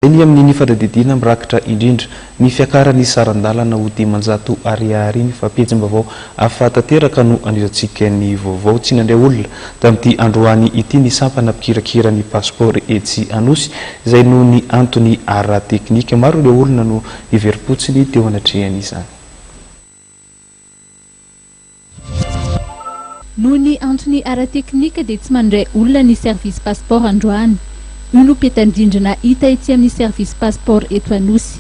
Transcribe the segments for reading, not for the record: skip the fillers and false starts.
Eny amin'ny fanadihadiana mirakitra indrindra ny fiakaran'ny saran-dalana ho 500 ariary iny fa pejim-baovao hafa tanteraka no anohizantsika ny vaovao. Tsy nandray olona tamin'ity androany ity ny sampana mpikirakira ny pasipaoro etsy Anosy izay noho ny antony ara-teknika. Maro ireo olona no niverim-potsiny teo anatrehan'izany. Noho ny antony ara-teknika dia tsy mandray olona ny service passeport androany. Io no peta-drindrina hita etsy amin'ny service passeport eto Anosy.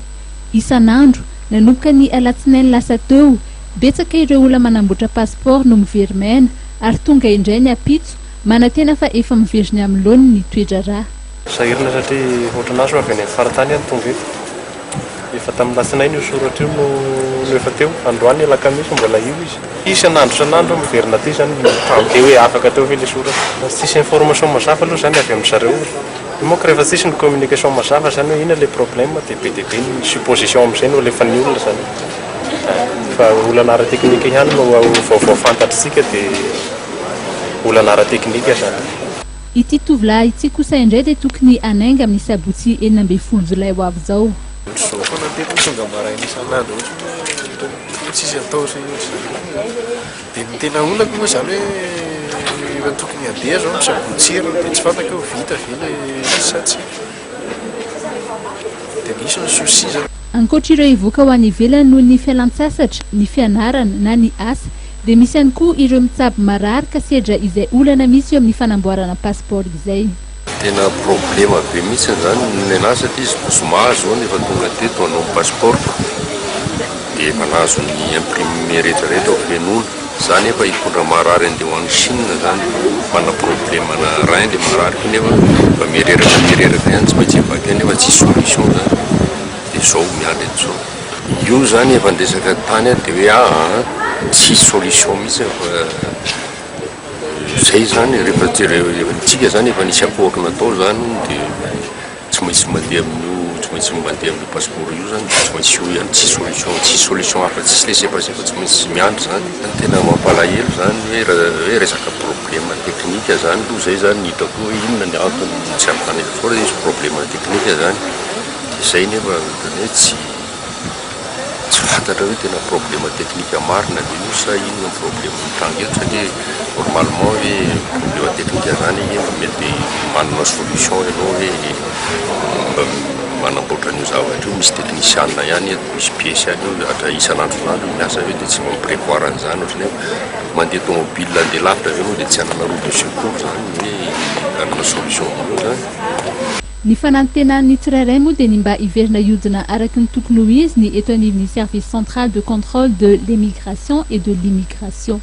Isan'andro, nanomboka ny alatsinainy lasa teo, betsaka ireo olona manamboatra passeport no miveri-maina ary tonga indray ny ampitso, manantena fa efa miverina amin'ny laoniny ny toe-draharaha. Sahirana satria ohatran'ahy zao avy any amin'ny faritany aho no tonga eto. Efa tamin'ny alatsinainy io soratra io no no efa teo. Androany alakamisy mbola io izy. Isan'andro isan'andro miverina aty izany mi-tenter hoe afaka teo ve ilay soratra. Tsisy information mazava aloha izany avy amin-dry zareo. Io manko rehefa tsisy ny communication mazava izany hoe inona ilay problème dia be dia be ny supposition amin'izay no alefan'ny olona izany. Fa olana ara-teknika ihany no vaovao fantatr'tsika dia olana ara-teknika izany. Ity tovolahy ity kosa indray dia tokony hanainga amin'ny sabotsy 16 jolay ho avy izao. Ohatr'izao foana teto tonga maraina isan'andro ohatry ny hoe tsisy atao sy ohatr'izany. Dia ny tena olako moa izany hoe efa tokony handeha izao ny sabotsy heriny dia tsy fantako hoe ho vita ve ilay izy sa tsia. Dia misy ny souci izany. Ankoatra ireo hivoaka ho any ivelany noho ny fialan-tsasatra, ny fianarana na ny asa dia misy ihany koa ireo mitsabo marary ka sedra izay olana misy eo amin'ny fanamboarana passeport izay. Tena problema be mihitsy zany nenahy satria zoma zao no efa tonga teto hanao ny passeport dia efa nahazo ny imprime rehetra rehetra ho fenoina, za nefa hitondra marary andeha ho any Chine zany, manana problema na rein le marary ko nefa efa miha-reraka miha-reraka ihany tsy maintsy évacuer nefa tsisy solution zany dia zao miandry an'izao. Io zany efa niresaka tany aho dia hoe aa tsisy solution mihitsy fa Zay zany rehefa jerentsika zany efa nisy akohoka natao zany hono de tsy maintsy mandeha amin'io tsy maintsy mandeha amin'io passeport io zany de tsy maintsy io ihany tsisy solution tsisy solution hafa tsisy laisser passer fa tsy maintsy miandry zany. Ny tena mampalahelo zany hoe raha hoe resaka problème technique zany aloha zay zany ny hitako hoe inona ny antony tsy ahavitana passeport de misy problème technique zany de zay nefa ohatran'ny hoe tsy Tsy fantatra hoe tena problème technique marina ve io sa inona ny problème mitranga eto satria normalement hoe problème technique zany anie mba mety manana solution ianao hoe mba manamboatra an'io zavatra io, misy technician ihany eto, misy pièce ihany eo hatra isan'andro isan'andro miasa eo dia tsy mba mi-prevoir an'izany ohatran'ny hoe mandeha tomobile andeha lavitra ve ianao dia tsy hanana roue de secours zany hoe hanana solution amin'io zany. Ny fanantenan'ny tsirairay moa dia ny mba hiverina hiodina araka ny tokony ho izy ny eto anivon'ny Service Central de Contrôle de l'Emigration et de l'Immigration.